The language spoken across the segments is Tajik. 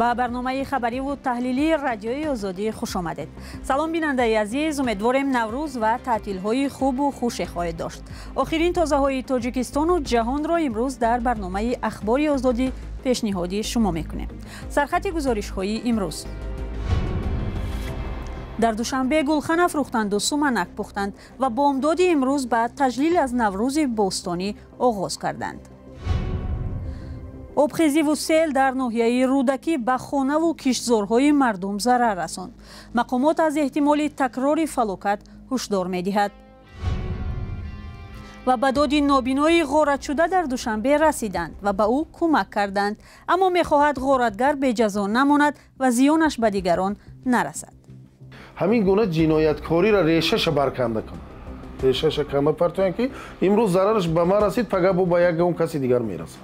Ба барномаи хабариву таҳлилии Радиои Озодӣ хуш омадед. Салом, бинандаи азиз, умедворем Наврӯз ва таътилҳои хубу хуше хоҳед дошт. Охирин тозаҳои Тоҷикистону ҷаҳонро имрӯз дар барномаи Ахбори Озодӣ пешниҳоди шумо мекунем. Сархати гузоришҳои имрӯз. Дар Душанбе гулхан афрӯхтанду суманак пухтанд ва бомдоди имрӯз ба таҷлил аз Наврӯзи бостонӣ оғоз карданд. Обхезиву сел дар ноҳияи Рӯдакӣ ба хонаву киштзорҳои мардум зарар расонд. Мақомот аз эҳтимоли такрори фалокат ҳушдор медиҳад. Ва ба доди нобинои ғоратшуда дар Душанбе расиданд ва ба ӯ кӯмак карданд, аммо мехоҳад ғоратгар беҷазо намонад ва зиёнаш ба дигарон нарасад. Ҳамин гуна ҷинояткориро решаша барканда кун, решаша канда партоянд, ки имрӯз зарараш ба ман расид, пага бо ба ягон каси дигар мерасад.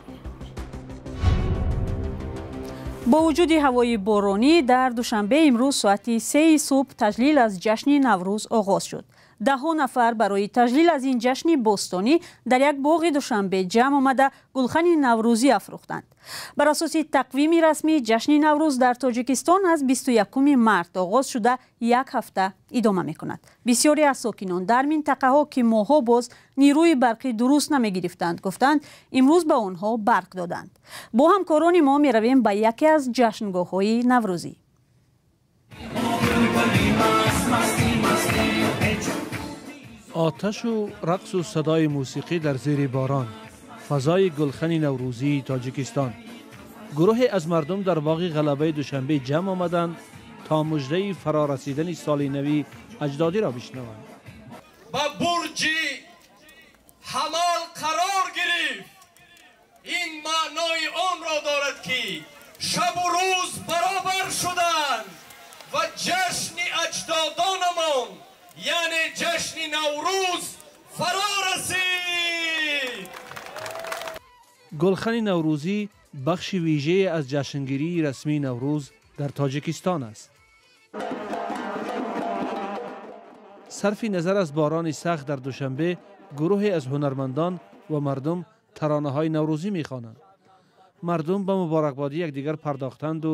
Бо вуҷуди ҳавои боронӣ дар Душанбе имрӯз соати 3 субҳ таҷлил аз ҷашни Наврӯз оғоз шуд. Даҳҳо нафар барои таҷлил аз ин ҷашни бостонӣ дар як боғи Душанбе ҷамъ омада гулхани наврӯзӣ афрӯхтанд. Бар асоси тақвими расмӣ ҷашни Наврӯз дар Тоҷикистон аз 21 март оғоз шуда як ҳафта идома мекунад. Бисёре аз сокинон дар минтақаҳо, ки моҳҳо боз нерӯи барқӣ дуруст намегирифтанд, гуфтанд, имрӯз ба онҳо барқ доданд. Бо ҳамкорони мо меравем ба яке аз ҷашнгоҳҳои наврӯзӣ. Оташу рақсу садои мусиқӣ дар зери борон, фазои гулхани наврӯзии Тоҷикистон. Гурӯҳе аз мардум дар боғи Ғалабаи Душанбе ҷамъ омаданд то муждаи фарорасидани соли нави аҷдодиро бишнаванд. Ба бурҷи ҳамал қарор гирифт. Ин маънои онро дорад, ки шабу рӯз баробар шуданд ва ҷашни аҷдодонамон, яъне ҷашни Наврӯз, фаро расид. Гулхани наврӯзӣ бахши вижае аз ҷашнгирии расмии Наврӯз дар Тоҷикистон аст. Сарфи назар аз борони сахт дар Душанбе гурӯҳе аз ҳунармандон ва мардум таронаҳои наврӯзӣ мехонанд. Мардум ба муборакбодӣ якдигар пардохтанду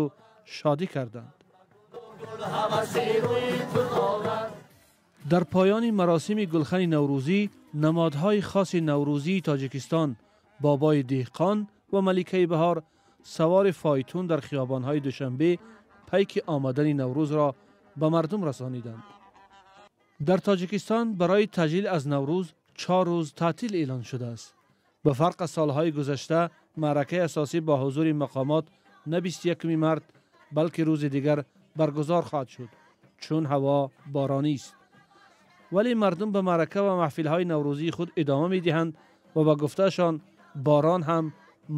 шодӣ карданд. Дар поёни маросими гулхани наврӯзӣ намодҳои хоси наврӯзии Тоҷикистон, бобои деҳқон ва маликаи баҳор, савори фойтун дар хиёбонҳои Душанбе пайки омадани Наврӯзро ба мардум расониданд. Дар Тоҷикистон барои таҷлил аз Наврӯз 4 рӯз таътил эълон шудааст. Ба фарқ аз солҳои гузашта маъракаи асосӣ бо ҳузури мақомот на 21 март, балки рӯзи дигар баргузор хоҳад шуд, чун ҳаво боронист. Вале мардум ба маърака ва маҳфилҳои наврӯзии худ идома медиҳанд ва ба гуфтаашон борон ҳам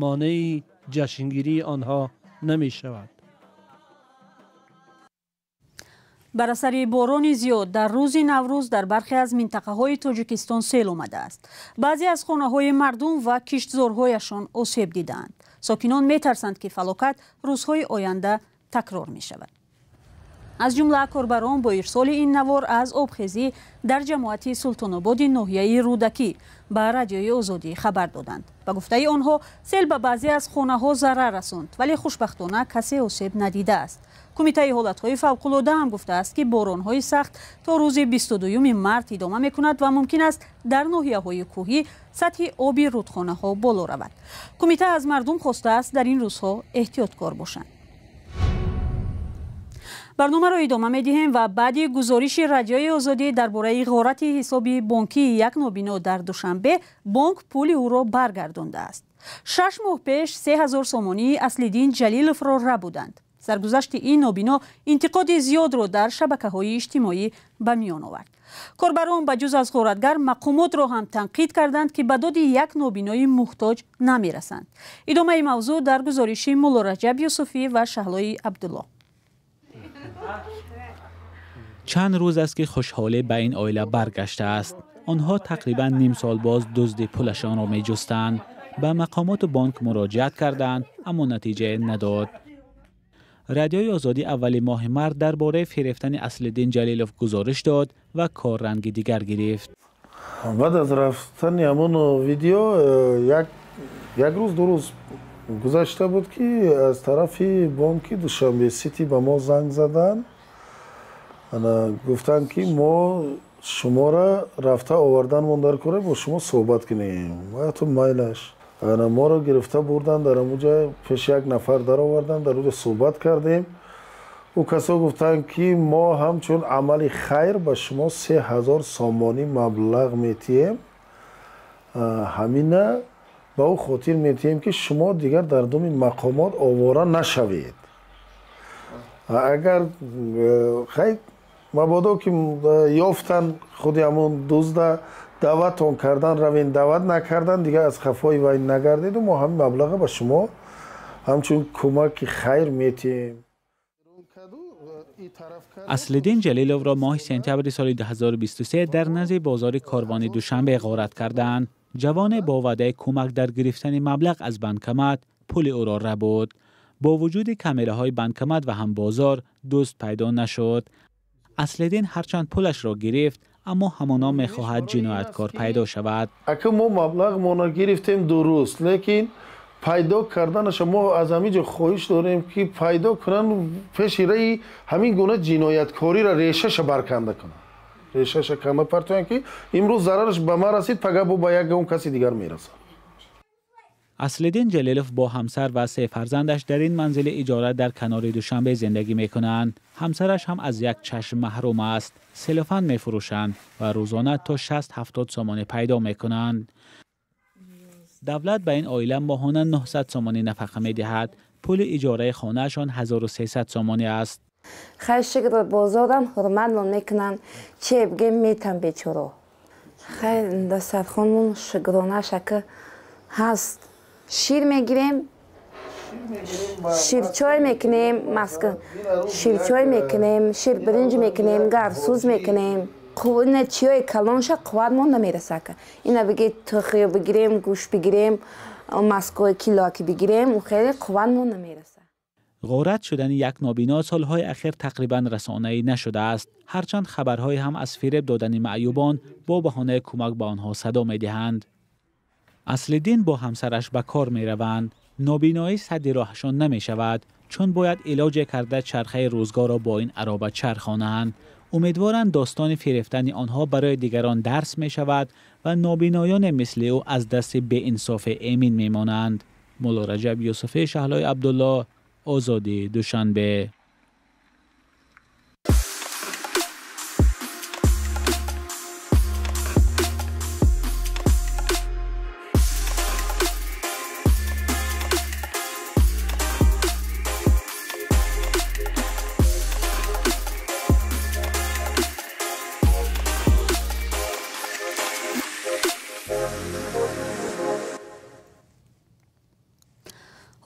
монеи ҷашнгирии онҳо намешавад. Бар асари борони зиёд дар рӯзи Наврӯз дар бархе аз минтақаҳои Тоҷикистон сел омадааст. Баъзе аз хонаҳои мардум ва киштзорҳояшон осеб дидаанд. Сокинон метарсанд, ки фалокат рӯзҳои оянда такрор мешавад. Аз ҷумла корбарон бо ирсоли ин навор аз обхезӣ дар ҷамоати Султонободи ноҳияи Рӯдакӣ ба Радиои Озодӣ хабар доданд. Ба гуфтаи онҳо сел ба баъзе аз хонаҳо зарар расонд, вале хушбахтона касе осеб надидааст. Кумитаи ҳолатҳои фавқулода ҳам гуфтааст, ки боронҳои сахт то рӯзи 22 март идома мекунад ва мумкин аст дар ноҳияҳои кӯҳӣ сатҳи оби рӯдхонаҳо боло равад. Кумита аз мардум хостааст дар ин рӯзҳо эҳтиёткор бошанд. Барномаро идома медиҳем ва баъди гузориши Радиои Озодӣ дар бораи ғорати ҳисоби бонкии як нобино дар Душанбе, бонк пули ӯро баргардондааст. 6 моҳ пеш 3000 сомонии Аслиддин Ҷалиловро рабуданд. Саргузашти ин нобино интиқоди зиёдро дар шабакаҳои иҷтимоӣ ба миён овард. Корбарон ба ҷуз аз ғоратгар мақомотро ҳам танқид карданд, ки ба доди як нобинои муҳтоҷ намерасанд. Идомаи мавзӯъ дар гузориши Муллораҷаб Юсуфӣ ва Шаҳлои Абдулло. Чанд рӯз аст, ки хушҳолӣ ба ин оила баргаштааст. Онҳо тақрибан ним сол боз дузди пулашонро меҷустанд. Ба мақомоту бонк муроҷиат карданд, аммо натиҷае надод. Радиои Озодӣ аввали моҳи март дар бораи фирефтани Аслиддин Ҷалилов гузориш дод ва кор ранги дигар гирифт. Баъд аз рафтани ҳамон видео як рӯз, 2 рӯз Гузашта буд, ки аз тарафи бонки Душанбе Сити ба мо занг задан, гуфтанд, ки мо шуморо рафта оварданмон дар кора, бо шумо суҳбат кунем. Ҳатто майлаш, моро гирифта бурдан, дар ҳамуҷа пеши як нафар даровардан, дар уҷа суҳбат кардем. Ӯ касо гуфтанд, ки мо ҳамчун амали хайр ба шумо 3000 сомонӣ маблағ метиҳем, ҳамина ба ӯ хотир метиҳем, ки шумо дигар дар думи мақомот овора нашавед. Агар хай мабодо ки ёфтан худи ҳамон дузда, даъватон кардан равен, даъват накардан, дигар аз хафои вай нагардеду мо ҳамин маблаға ба шумо ҳамчун кӯмаки хайр метиҳем. Аслиддин Ҷалиловро моҳи сентябри соли 2023 дар назди бозори Корвони Душанбе ғорат карданд. Ҷавоне бо ваъдаи кӯмак дар гирифтани маблағ аз банкомат пули ӯро рабуд. Бо вуҷуди камераҳои банкомат ва ҳам бозор, дузд пайдо нашуд. Аслиддин ҳарчанд пулашро гирифт, аммо ҳамоно мехоҳад ҷинояткор пайдо шавад. Ака, мо маблағмонро гирифтем, дуруст, лекин пайдо карданаша мо аз ҳамин ҷо хоҳиш дорем, ки пайдо кунанд, пеши раи ҳамин гуна ҷинояткориро решаша барканда кунанд, решаша канда партоянд, ки имрӯз зарараш ба ман расид, пага бо ба ягон каси дигар мерасад. Аслиддин Ҷалилов бо ҳамсар ва се фарзандаш дар ин манзили иҷора дар канори Душанбе зиндагӣ мекунанд. Ҳамсараш ҳам аз як чашм маҳрум аст. Селофан мефурӯшанд ва рӯзона то 60-70 сомонӣ пайдо мекунанд. Давлат ба ин оила моҳона 900 сомонӣ нафақа медиҳад. Пули иҷораи хонаашон 1300 сомонӣ аст. Хай, шукр, бозорам ҳурматмон мекунанд, че бигем, метам бечоро. Хай, дастархонмон шукронааш ака ҳаст. Шир мегирем, ширчой мекунем, маска ширчой мекунем, шир биринҷ мекунем, гарсӯз мекунем. Ина чиёи калонша қувватмон намераса ака. Ина биги тухиё бигирем, гӯшт бигирем, маскои килоаки бигирем, хеле қувватмон намераса. Ғорат шудани як нобино солҳои ахир тақрибан расонаӣ нашудааст. Ҳарчанд хабарҳое ҳам аз фиреб додани маъюбон бо баҳонаи кӯмак ба онҳо садо медиҳанд. Аслиддин бо ҳамсараш ба кор мераванд. Нобиноӣ садди роҳашон намешавад, чун бояд илоҷе карда чархаи рӯзгорро бо ин ароба чархонанд. Умедворанд, достони фирефтани онҳо барои дигарон дарс мешавад ва нобиноёне мисли ӯ аз дасти беинсофе эмин мемонанд. Мулло Раҷаб Юсуфӣ, Шаҳлои Абдулло, Озодӣ, Душанбе.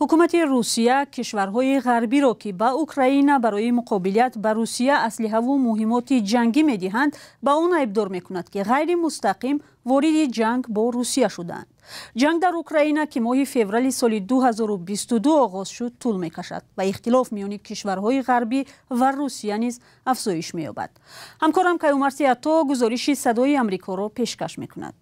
Ҳукумати Русия кишварҳои ғарбиро, ки ба Украина барои муқобилият ба Русия аслиҳаву муҳимоти ҷангӣ медиҳанд, ба он айбдор мекунад, ки ғайримустақим вориди ҷанг бо Русия шудаанд. Ҷанг дар Украина, ки моҳи феврали соли 2022 оғоз шуд, тӯл мекашад ва ихтилоф миёни кишварҳои ғарбӣ ва Русия низ афзоиш меёбад. Ҳамкорам Каюмарси Ато гузориши Садои Амрикоро пешкаш мекунад.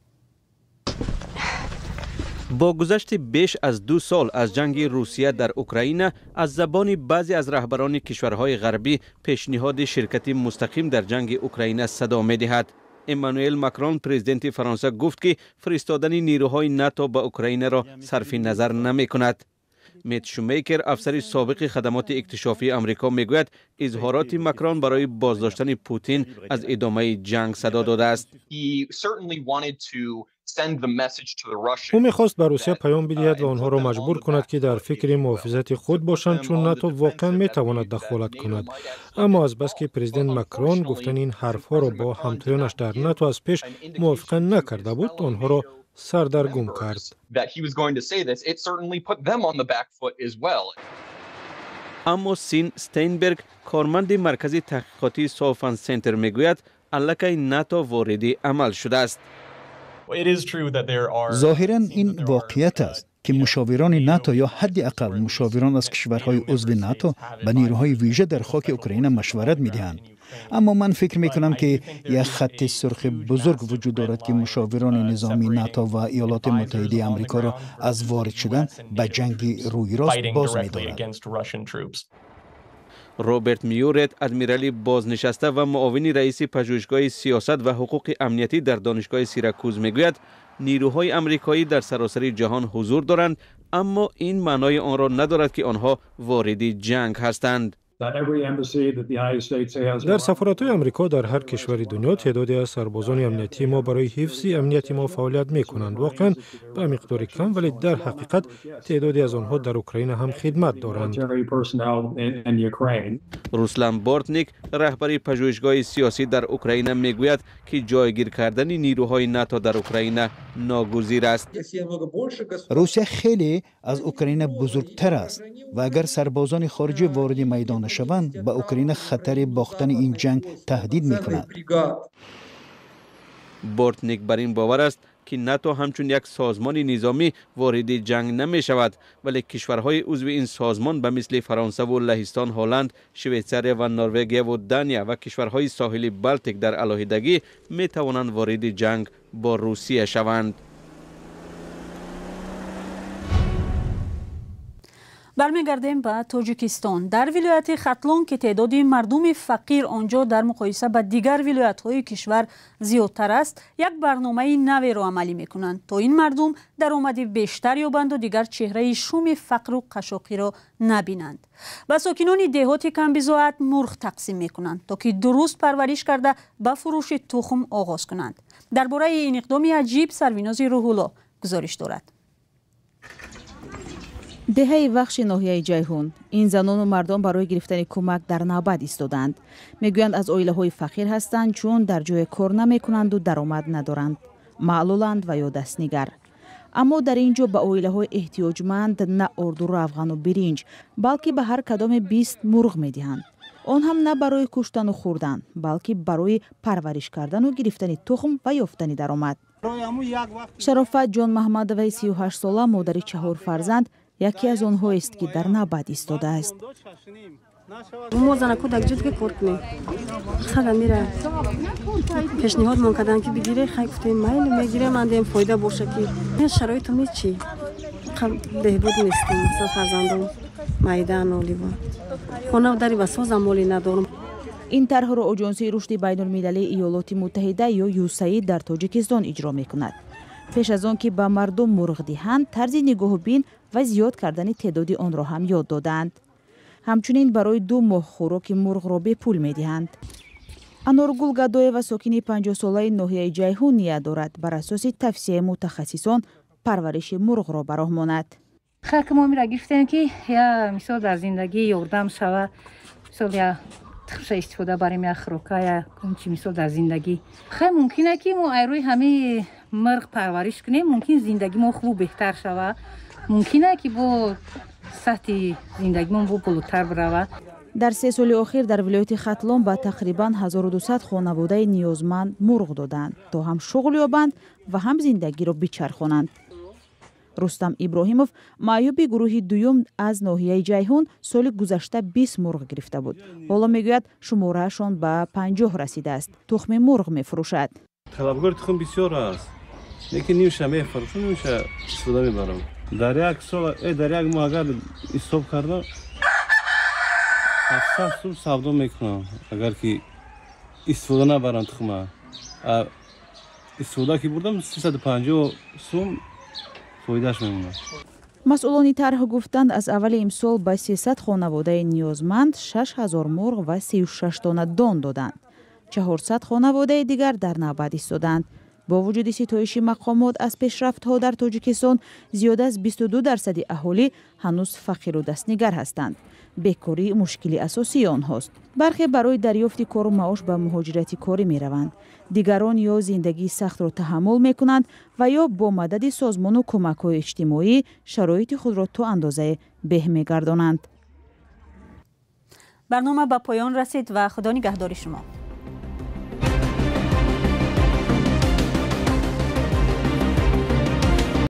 Бо гузашти беш аз 2 сол аз ҷанги Русия дар Украина, аз забони баъзе аз раҳбарони кишварҳои ғарбӣ пешниҳоди ширкати мустақим дар ҷанги Украина садо медиҳад. Эммануэл Макрон, президенти Фаронса, гуфт, ки фиристодани нерӯҳои НАТО ба Украинаро сарфи назар намекунад. Мет Шумейкер, афсари собиқи хадамоти иктишофии Амрико, мегӯяд, изҳороти Макрон барои боздоштани Путин аз идомаи ҷанг садо додааст. Ӯ мехост ба Русия паём бидиҳад ва онҳоро маҷбур кунад, ки дар фикри муҳофизати худ бошанд, чун НАТО воқеан метавонад дахолат кунад. Аммо азбаски президент Макрон гуфтани ин ҳарфҳоро бо ҳамтоёнаш дар НАТО аз пеш мувофиқа накарда буд, онҳоро сардаргум кард. Аммо Син Стейнберг, корманди маркази таҳқиқотии Софан Сентер, мегӯяд, аллакай НАТО вориди амал шудааст. Зоҳиран ин воқеият аст, ки мушовирони НАТО ё ҳадди ақал мушовирон аз кишварҳои узви НАТО ба нерӯҳои вижа дар хоки Украина машварат медиҳанд. Аммо ман фикр мекунам, ки як хатти сурхи бузург вуҷуд дорад, ки мушовирони низомии НАТО ва Иёлоти Муттаҳидаи Амрикоро аз ворид шудан ба ҷанги рӯи рост боз медорад. Роберт Мюрет, адмирали бознишаста ва муовини раиси пажӯҳишгоҳи сиёсат ва ҳуқуқи амниятӣ дар донишгоҳи Сиракуз, мегӯяд, нирӯҳои амрикоӣ дар саросари ҷаҳон ҳузур доранд, аммо ин маънои онро надорад, ки онҳо вориди ҷанг ҳастанд. Дар сафоратҳои Амрико дар ҳар кишвари дунё теъдоде аз сарбозони амниятии мо барои ҳифзи амнияти мо фаъолият мекунанд. Воқеан, ба миқдори кам, вале дар ҳақиқат теъдоде аз онҳо дар Украина ҳам хидмат доранд. Руслан Бортник, раҳбари пажӯҳишгоҳи сиёсӣ дар Украина, мегӯяд, ки ҷойгир кардани нирӯҳои НАТО дар Украина ногузир аст. Русия хеле аз Украина бузургтар аст ва агар сарбозони хориҷӣ вориди майдон нашаванд, ба Украина хатари бохтани ин ҷанг таҳдид мекунад. Бортник бар ин бовар аст, ки НАТО ҳамчун як созмони низомӣ вориди ҷанг намешавад, вале кишварҳои узви ин созмон ба мисли Фаронсаву Лаҳистон, Ҳолланд, Швейтсария ва Норвегияву Дания ва кишварҳои соҳили Балтик дар алоҳидагӣ метавонанд вориди ҷанг бо Русия шаванд. Бармегардем ба Тоҷикистон. Дар вилояти Хатлон, ки теъдоди мардуми фақир он ҷо дар муқоиса ба дигар вилоятҳои кишвар зиёдтар аст, як барномаи наверо амалӣ мекунанд, то ин мардум даромади бештар ёбанду дигар чеҳраи шуми фақру қашоқиро набинанд. Ба сокинони деҳоти камбизоат мурғ тақсим мекунанд, то ки дуруст парвариш карда, ба фурӯши тухм оғоз кунанд. Дар бораи ин иқдоми аҷиб Сарвинози Рӯҳулло гузориш дорад. Деҳаи Вахши ноҳияи Ҷайҳун. Ин занону мардон барои гирифтани кӯмак дар навбат истодаанд. Мегӯянд, аз оилаҳои фақир ҳастанд, чун дар ҷое кор намекунанду даромад надоранд, маълуланд ва ё дастнигар. Аммо дар ин ҷо ба оилаҳои эҳтиёҷманд на орду, равғану биринҷ, балки ба ҳар кадоме 20 мурғ медиҳанд. Он ҳам на барои куштану хӯрдан, балки барои парвариш кардану гирифтани тухм ва ёфтани даромад. Шарофат Ҷон Маҳмадоваи 38сола, модари чаҳор фарзанд, яке аз онҳоест, ки дар навбат истодааст. Мо занаку дар ҷо кор кунем. Хала мира пешниҳодмон карданд, ки бигире. Хай, гуфтем, майли, мегирем, андем фоида боша, ки шароитум ҳечи беҳбуд нестем. Масалан, фарзандом майдан олива, хона дари басозам моле надорам. Ин тарҳро Оҷонсии рушди байнулмилалии Иёлоти Муттаҳида ё ЮСАИД дар Тоҷикистон иҷро мекунад. Пеш аз он ки ба мардум мурғ диҳанд, тарзи нигоҳубин ва зиёд кардани теъдоди онро ҳам ёд додаанд. Ҳамчунин барои 2 моҳ хӯроки мурғро бепул медиҳанд. Аноргул Гадоева, сокини 50-солаи ноҳияи Ҷайҳун, ният дорад бар асоси тавсияи мутахассисон парвариши мурғро ба роҳ монад. Ки мо мира гирифтем, ки я мисол дар зиндагӣ ёрдам шава, мисол я тухмша истифода барем, я хӯрока, я чи, мисол дар зиндагӣ. Хай, мумкина, ки мо айрӯи ҳамаи мурғ парвариш кунем, мумкин зиндагӣ мо хубу беҳтар шава, мумкина, ки бо сатҳи зиндагимон бо болотар бирава. Дар 3 соли охир дар вилояти Хатлон ба тақрибан 1200 хонаводаи ниёзманд мурғ доданд, то ҳам шуғл ёбанд ва ҳам зиндагиро бичархонанд. Рустам Иброҳимов, маъюби гурӯҳи дуюм аз ноҳияи Ҷайҳун, соли гузашта 20 мурғ гирифта буд. Ҳоло, мегӯяд, шумораашон ба 50 расидааст. Тухми мурғ мефурӯшад. Талабгори тухм бисёр аст, лекин нимша мефурӯшам, нимша истифода мебарам. Дар як сол, дар як моҳ агар ҳисоб кардам, 700 сум савдо мекунам, агар ки истифода набарам тухма. Истифода ки бурдам, 350 сум фоидааш мемонад. Масъулони тарҳ гуфтанд, аз аввали имсол ба 300 хонаводаи ниёзманд 6000 мурғ ва 36 тонна дон доданд. 400 хонаводаи дигар дар навбат истодаанд. Бо вуҷуди ситоиши мақомот аз пешрафтҳо дар Тоҷикистон, зиёда аз 22 дарсади аҳолӣ ҳанӯз фақиру дастнигар ҳастанд. Бекорӣ мушкили асосии онҳост. Бархе барои дарёфти кору маош ба муҳоҷирати корӣ мераванд, дигарон ё зиндагии сахтро таҳаммул мекунанд ва ё бо мадади созмону кӯмакҳои иҷтимоӣ шароити худро то андозае беҳ мегардонанд. Барнома ба поён расид ва Худо нигаҳдори шумо.